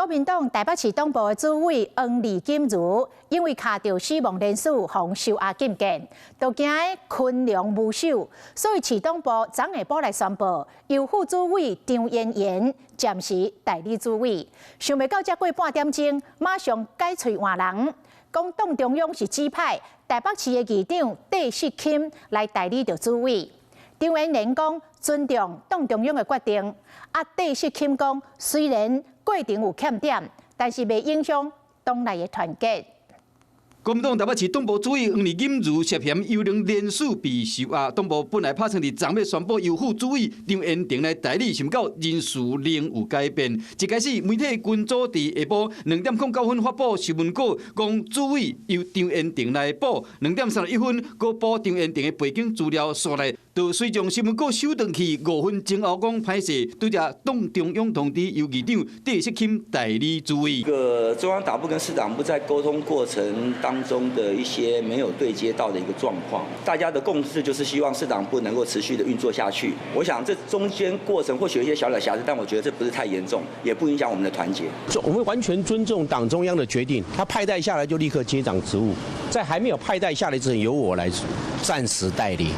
國民黨台北市黨部的主委黃李金如，因為跤著死亡連署，予收押禁見，就驚群龍無首，所以市黨部昨下晡來宣布，由副主委張嫣妍暫時代理主委。想袂到才過半點鐘，馬上改喙換人，講黨中央是指派台北市的議長戴錫欽來代理著主委。張嫣妍講尊重黨中央的決定，啊，戴錫欽講雖然過程有欠點，但是袂影響黨內的團結。國民黨台北市黨部主委黃李金如涉嫌幽靈連署被收押，黨部本來拍算佇昨欲宣布由副主委張嫣婷來代理，想袂到人事另有改變。一開始媒體群組佇下晡2點09分發布新聞稿，講主委由張嫣婷來補。2點31分，閣補張嫣婷的背景資料煞來，就隨將新聞稿收轉去5分鐘後講歹勢，拄才黨中央通知由議長戴錫欽代理主委。個中央黨部跟市黨部在溝通過程當中的一些沒有對接到的一個狀況，大家的共識就是希望市黨部能夠持續的運作下去。我想這中間過程或許有一些小小瑕疵，但我覺得這不是太嚴重，也不影響我們的團結。我們完全尊重黨中央的決定，他派代下來就立刻接掌職務，在還沒有派代下來之前，由我來暫時代理，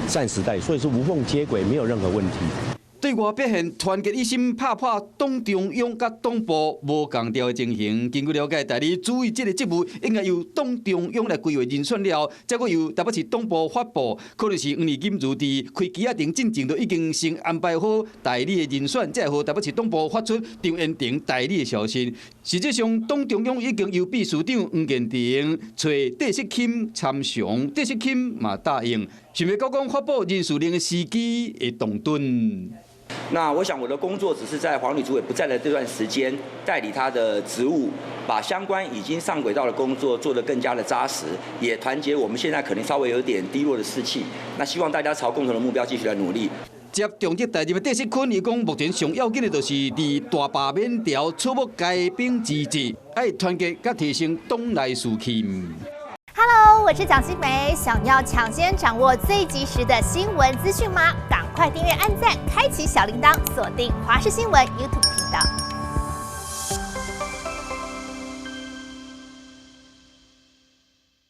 暫時代理，所以是無縫接軌，沒有任何問題。對外表現團結一心，拍破黨中央佮黨部無仝調的情形。根據了解，代理主委這個職務應該由黨中央來規劃人選了，才閣由台北市黨部發布。可能是黃李金如佇開記者陣進前就已經先安排好代理的人選，才會予台北市黨部發出張嫣婷代理的消息。實際上，黨中央已經由秘書長黃建庭揣戴錫欽參詳，戴錫欽嘛答應。想袂到講發布人事令的時機會動頓。那我想我的工作只是在黃呂主委不在的這段時間代理他的職務，把相關已經上軌道的工作做得更加的紮實，也團結我們現在可能稍微有點低落的士氣。那希望大家朝共同的目標繼續來努力。接重責大任的戴錫欽，伊講目前上要緊的就是佇大罷免潮初步改變之際，愛團結佮提升黨內士氣。 Hello，我是蔣新梅，想要搶先掌握最及時的新聞資訊嗎？趕快訂閱、按讚、開啟小鈴鐺，鎖定華視新聞 YouTube 頻道。